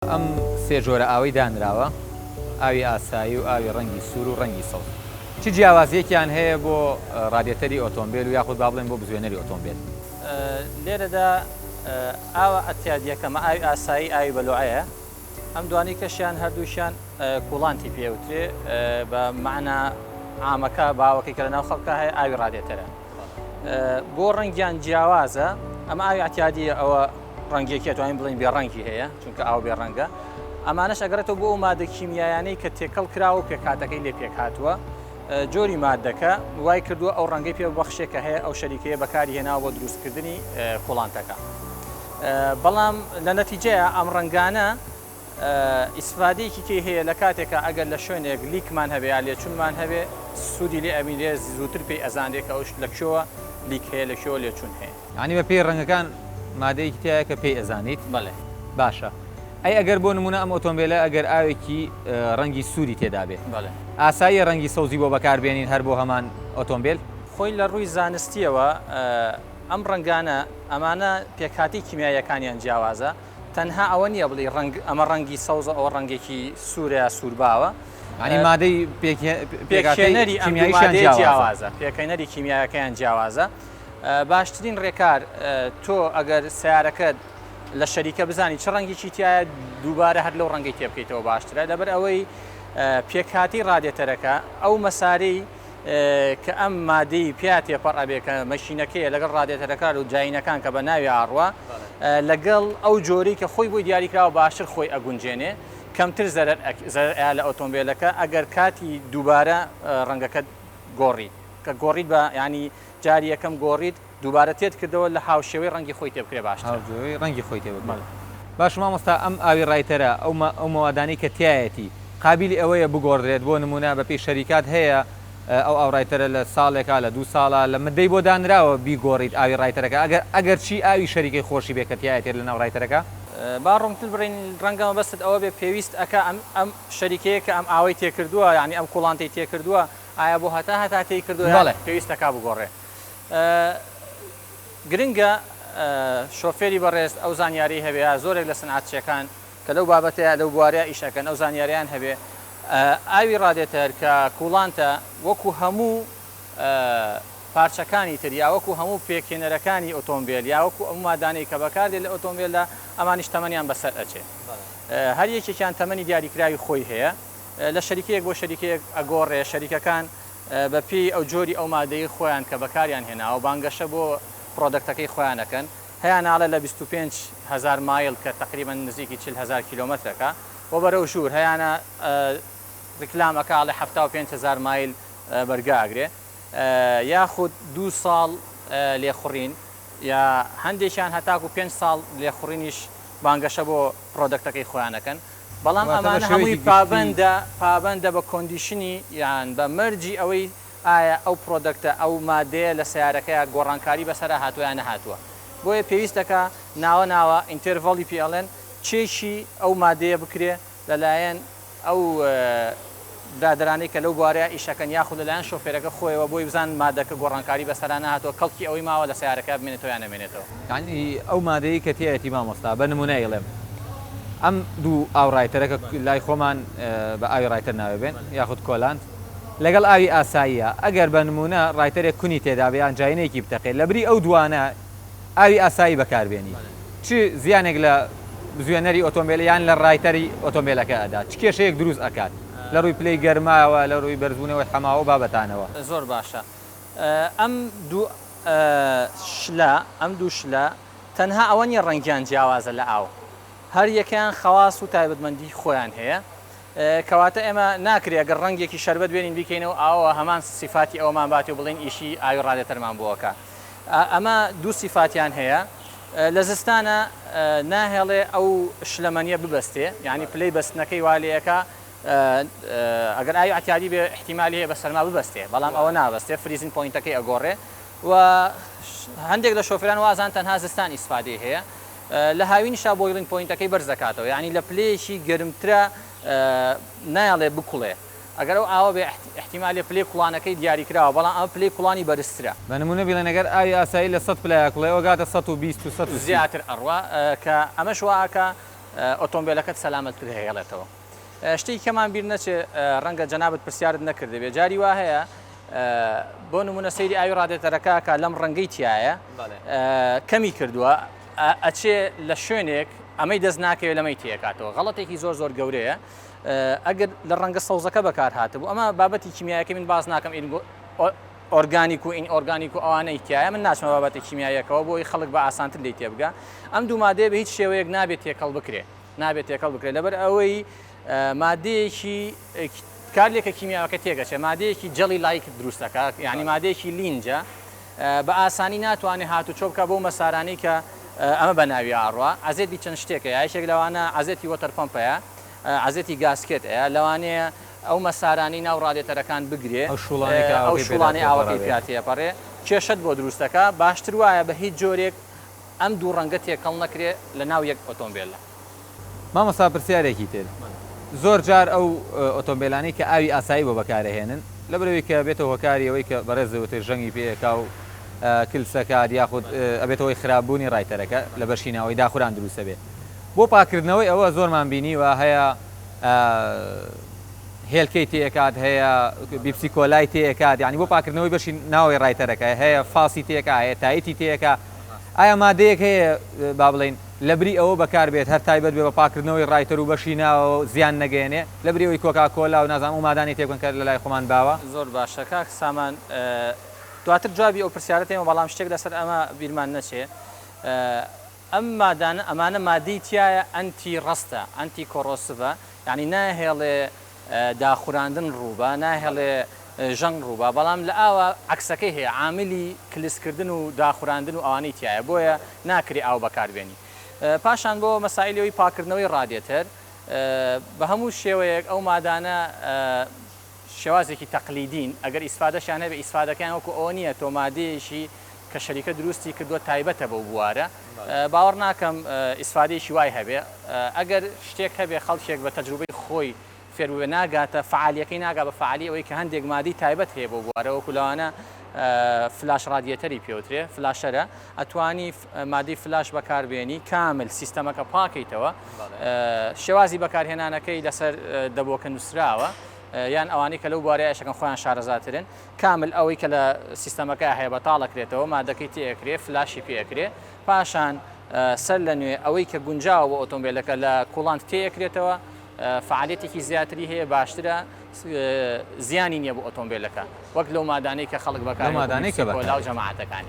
ئەم سێ جۆرە ئاوەی دانراوە، ئاوی ئاسایی و ئاوی ڕەنگی سوور و ڕەنگی سەوز، چ جیاوازییەکیان هەیە بۆ ڕادیەتەری ئۆتۆمبێل و یاخود با بڵێین بۆ بزوێنەری ئۆتۆمبێل؟ لێرەدا ئاوە ئەتیادییەکە مە ئاوی ئاسایی ئاوی بەلۆعەیە، ئەم دوانەی کەشیان هەردووکیان coolant ی پێ ئەوترێ، بە مەعنا عامەکە باوەکەی کە لەناو خەڵکا هەیە ئاوی ڕادێتەرە. بۆ ڕەنگیان جیاوازە، ئەمە ئاوی ئەتیادییە ئەوە ڕەنگێکی ئەتوانین بڵێین بێ ڕەنگی هەیە چونکە ئاو بێ ڕەنگە ئەمانەش ئەگەڕێتەوە بۆ ئەو مادە کیمیایانەی کە تێکەڵ کراوە و پێکهاتەکەی لێ پێکهاتووە جۆری مادەکە وای کردووە ئەو ڕەنگەی پێ ببەخشێ کە هەیە ئەو شەریکەیە بەکاری هێناوە بۆ دروستکردنی coolant ەکە بەڵام لە نەتیجەیە ئەم ڕەنگانە ئیسفادەیەکی کەی هەیە لە کاتێکا ئەگەر لە شوێنێک leak مان هەبێ یا لێچونمان هەبێ سوودی لێ ئەبینرێ زووتر پێی ئەزانرێ کە ئەوش لە کوێوە leak هەیە لە کوێوە لێچون هەیە. یانی بە پێی ڕەنگەکان مادەیەکی تیایە کە پێی ئەزانیت؟ بەڵێ. باشە ئەی ئەگەر بۆ نموونە ئەم ئۆتۆمبێلە ئەگەر ئاوێکی ڕەنگی سووری تێدا بێ بەڵێ. ئاساییە ڕەنگی سەوزی بۆ بەکار بێنین هەر بۆ هەمان ئۆتۆمبێل؟ خۆی لە ڕووی زانستییەوە ئەم ڕەنگانە ئەمانە پێکهاتەی کیمیاییەکانیان جیاوازە تەنها ئەوە نییە بڵێی ڕەنگ ئەمە ڕەنگی سەوزە ئەوە ڕەنگێکی سوورە یا سوورباوە. یانی مادەی پێکهێنەری ئەم دوو مادەیە جیاوازە پێکهێنەری کیمیایەکەیان جیاوازە باشترین ڕێکار تۆ ئەگەر سیارەکەت لە شەریکە بزانی چ ڕەنگێکی تایە دووبارە هەر لەو ڕەنگەی تێبکەیتەوە باشترە لەبەر ئەوەی پێکهاتی ڕادێتەرەکە ئەو مەسارەی کە ئەم مادەی پیا تێپەڕ ئەبێ کە مەشینەکەیە لەگەڵ ڕادێتەرەکان و جاینەکان کە بە ناوی ئاڕوا لەگەڵ ئەو جۆری کە خۆی بۆی دیاریکراوە باشتر خۆی ئەگونجێنێ کەمتر زەرەر ئەیا لە ئۆتۆمبیلەکە ئەگەر کاتی دووبارە ڕەنگەکەت گۆڕی کە گۆڕیت بە ینی جاری یەکەم گۆڕیت دووبارە تێت کردەوە لە هاوشێوەی ڕەنگی خۆی تێ بکرێ باشترە. هاوشێوەی ڕەنگی خۆی تێ بکرێ. باشە مامۆستا ئەم ئاوی ڕایتەرە ئەو ئەو مەوادانەی کە تیایەتی قابیلی ئەوەیە بگۆڕدرێت بۆ نموونە بە پێی شەریکات هەیە ئەو ئاو ڕایتەرە لە ساڵێکا لە دوو ساڵا لە مدەی بۆ دانراوە بیگۆڕیت ئاوی ڕایتەرەکە ئەگەر ئەگەر چی ئاوی شەریکەی خۆشی بێ کە تیایەتێت لە ناو ڕایتەرەکە؟ با ڕوونتر بڕین ڕەنگە مەبەستت ئەوە بێ پێویست ئەکا ئەم ئەم شەریکەیە کە ئەم ئاوەی تێکردووە یانی ئەم coolant ەی تێکردووە ئایا بۆ هەتا هەتا تێی کردووە یان بەڵێ. پێویست ئەکا بگۆڕێ؟ گرنگە شۆفێری بەڕێز ئەو زانیاری هەبێ یا زۆرێک لە سنعاتچیەکان کە لەو بابەتەیە لەو بوارەیە ئیش ئەکەن ئەو زانیاریان هەبێ ئاوی ڕادێتەر کە coolant ە وەکو هەموو پارچەکانی تر یا وەکو هەموو پێکهێنەرەکانی ئۆتۆمبێل یا وەکو ئەو مادانەی کە بەکاردێت لە ئۆتۆمبێلدا ئەمانیش تەمەنیان بەسەر ئەچێ هەر یەکێکیان تەمەنی دیاریکراوی خۆی هەیە لە شەریکەیەک بۆ شەریکەیەک ئەگۆڕێ شەریکەکان بە پێی ئەو جۆری ئەو مادەی خۆیان کە بەکاریان هێناوە بانگەشە بۆ product ەکەی خۆیان ئەکەن هەیانە ئەڵێ لە 25 هەزار مایل کە تەقریبەن نزیکی 40 هەزار کیلۆمەترەکە و بەرەو ژوور هەیانە ڕیکلام ئەکا ئەڵێ 75 هەزار مایل بەرگە ئەگرێ یاخود دوو ساڵ لێخوڕین یا هەندێکیان هەتاکو پێنج ساڵ لێخوڕینیش بانگەشە بۆ product ەکەی خۆیان ئەکەن بەڵام واتە بە ئەمانە شێوەیەکی هەمووی گشتی. پابەندە پابەندە بە condition ی یان بە مەرجی ئەوەی ئایا ئەو product ە ئەو مادەیە لە سەیارەکەیا گۆڕانکاری بەسەرا هاتووە یا نەهاتووە بۆیە پێویست دەکا ناوە ناوە interval ی پێ ئەڵێن check ی ئەو مادەیە بکرێ لەلایەن ئەو برادەرانەی کە لەو بوارەیا ئیش ئەکەن یاخود لەلایەن شۆفێرەکە خۆیەوە بۆی بزانن مادەکە گۆڕانکاری بەسەرا نەهاتووە کەڵکی ئەوەی ماوە لە سەیارەکەیا بمێنێتەوە یا نەمێنێتەوە. یانی ئەو مادەیەی کە تیایەتی مامۆستا بە نمونە ئەیڵێم ئەم دوو ئاو ڕایتەرە کە لای خۆمان بە ئاوی ڕایتەر ناوێ بێن یاخود coolant لەگەڵ ئاوی ئاساییە ئەگەر بە نمونە ڕایتەرێک کونی تێدا بێ یان جاینەیەکی بتەقێ لەبری ئەو دوانە ئاوی ئاسایی بەکار بێنی چ زیانێک لە بزوێنەری ئۆتۆمبێل یان لە ڕایتەری ئۆتۆمبێلەکە ئەدات چ کێشەیەک دروست ئەکات لە ڕووی پلەی گەرماوە لە ڕووی بەرزبوونەوەی حەماوە و بابەتانەوە؟ زۆر باشە ئەم دوو شلە ئەم دوو شلە تەنها ئەوە نیە ڕەنگیان جیاوازە لە ئاو هەر یەکەیان خەواس و تایبەتمەندی خۆیان هەیە کەواتە ئێمە ناکرێ ئەگەر ڕەنگێکی شەربەت بێنین بیکەینەوە ئاوەوە هەمان سیفاتی ئەومان باتێ و بڵێین ئیشی ئاوی ڕادێتەرمان بۆ ئەکا ئەمە دوو سیفاتیان هەیە لە زستانە ناهێڵێ ئەو شلەمەنیە ببەستێ یعنی پلەی بەستنەکەی وا لێ ئەکا ئەگەر ئاوی ئەعتیادی بێ ئیحتیمالی هەیە بە سەرما ببەستێ بەڵام ئەوە نابەستێ freezing point ەکەی ئەگۆڕێ و هەندێک لە شۆفێران وازان تەنها زستان ئیسفادەی هەیە لە هاوینیشا boiling point ەکەی بەرز دەکاتەوە یانی لە پلەیەکی گەرمترا نایەڵێ بکوڵێ ئەگەر ئەو ئاوە بێ ئیحتیمالە پلەی کوڵانەکەی دیاریکراوە بەڵام ئەمە پلەی کوڵانی بەرزترە. بە نموونە بیڵێن ئەگەر ئاوی ئاسایی لە 100 پلەیا کوڵێ ئەوە گاتە 120 و 130. زیاتر ئەڕوا کە ئەمەش وا ئەکا. ئۆتۆمبێلەکەت سەلامەتتر هێڵێتەوە. شتێکی کەمان بیر نەچێ ڕەنگە جەنابت پرسیارت نەکردبێ جاری وا هەیە بۆ نمونە سەیری ئاوی ڕادێتەرەکە کە لەم ڕەنگەی تایە کەمی کردووە ئەچێ لە شوێنێک ئەمەی دەست ناکەوێت لەمەی تێکاتەوە غەڵەتێکی زۆر زۆر گەورەیە ئەگەر لە ڕەنگە سەوزەکە بەکار هاتبوو ئەمە بابەتی کیمیایەکە من باس ناکەم ئۆرگانیک و ئین ئۆرگانیک و ئەوانەی تایە من ناچمە بابەتی کیمیایەکەوە بۆی خەڵک بە ئاسانتر لی تێبگە ئەم دوو مادەیە بە هیچ شێوەیەک نابێت تێکەڵ بکرێ نابێت تێکەڵ بکرێت لەبەر ئەوەی مادەیەکی کارلێکە کیمیاوەکە تێگەچێت مادەیەکی jelly like دروست دەکات یعنی مادەیەکی لینجە بە ئاسانی ناتوانێت هاتوچۆ بکە بۆ مەسارانی کە ئەمە بە ناوی ئاڕوا عەزێتی چەند شتێکە یەکێک لەوانە عەزێتی water pump ەیە عەزێتی gasket ەیە لەوانەیە ئەو مەسارانەی ناو ڕادێتەرەکان بگرێ ئەو شوڵانەی ئاوەکەی پیا تێپەڕێ کێشەت بۆ دروست دەکا باشتر وایە بە هیچ جۆرێک ئەم دوو ڕەنگە تێکەڵ نەکرێ لە ناو یەک ئۆتۆمبێلدا. مامۆستا پرسیارێکی تر زۆر جار ئەو ئۆتۆمبێلانەی کە ئاوی ئاسایی بۆ بەکارئەهێنن لەبەرئەوەی کە ئەبێتە هۆکاری ئەوەی کە بەڕێزت وتت ژەنگی پێ ئەکا و کلس ئەکات یاخود ئەبێتە هۆی خراپ بوونی ڕایتەرەکە لە بەشی ناوەی داخوران دروست ئەبێ بۆ پاکردنەوەی ئەوە زۆرمان بینیوە هەیە هێلکەی تێ ئەکات هەیە بیپسی کۆلای تێ ئەکات یانی بۆ پاکردنەوەی بەشی ناوەی ڕایتەرەکە هەیە فاسی تێ ئەکا هەیە تایتی تێ ئەکا ئایا مادەیەک هەیە با بڵێین لەبری ئەوە بەکار بێت هەر تایبەت بێ بە پاکردنەوەی ڕایتەر و بەشی ناوەوە زیان نەگەیەنێ لەبری ئەوەی کۆکا کۆلا و نازانم ئەو مادانەی تێ بکەن کە لەلای خۆمان باوە؟ زۆر باشە کاک سامان دواتر جوابی ئەو پرسیارەت ئەیەمەوە بەڵام شتێک لەسەر ئەمە بیرمان نەچێ ئەم مادانە ئەمانە مادەی تیایە anti rust ە anti corrosive ە یانی ناهێڵێ داخوراندن ڕووبا ناهێڵێ ژەنگ ڕووبا بەڵام لە ئاوا عەکسەکەی هەیە عاملی کلس کردن و داخوراندن و ئەوانەی تیایە بۆیە ناکرێ ئاو بەکار بێنی پاشان بۆ مەسایلی ئەوی پاکردنەوەی ڕادێتەر بە هەموو شێوەیەک ئەو مادانە شێوازێکی تەقلیدین ئەگەر ئیسفادەشیان هەبێ ئیسفادەکەیان وەکو ئەوە نییە تۆ مادەیەکی کە شەریکە دروستی کردووە تایبەتە بەو بوارە باوەڕ ناکەم ئیسفادەیەکی وای هەبێ ئەگەر شتێک هەبێ خەڵکێک بە تەجروبەی خۆی فێر بووبێ ناگاتە فەعالیەکەی ناگا بە فەعالی ئەوەی کە هەندێک مادەی تایبەت هەیە بۆ بوارە وەکو لەوانە flash ڕادیەتەری پێوترێ flasher ە ئەتوانی مادەی flash بەکاربێنی کامل سیستەمەکە پاکەیتەوە شێوازی بەکارهێنانەکەی لەسەر دەبۆکە نووسراوە یان ئەوانەی کە لەو بوارەیە ئەشەکەن خۆیان شارەزاترن کامل ئەوەی کە لە سیستەمەکە هەیە بەتاڵەکرێتەوە مادەکەی تێئەکرێ flash ی پێئەکرێ پاشان سەر لە نوێ ئەوەی کە گونجاوە بۆ ئۆتۆمبیلەکە لە coolant تێئەکرێتەوە فعالیەتێکی زیاتری هەیە باشترە زیانی نییە بۆ ئۆتۆمبیلەکە وەک لەو مادانەی کە خەڵک بەکار مادانەی کە کۆلا و جەماعەتەکانی.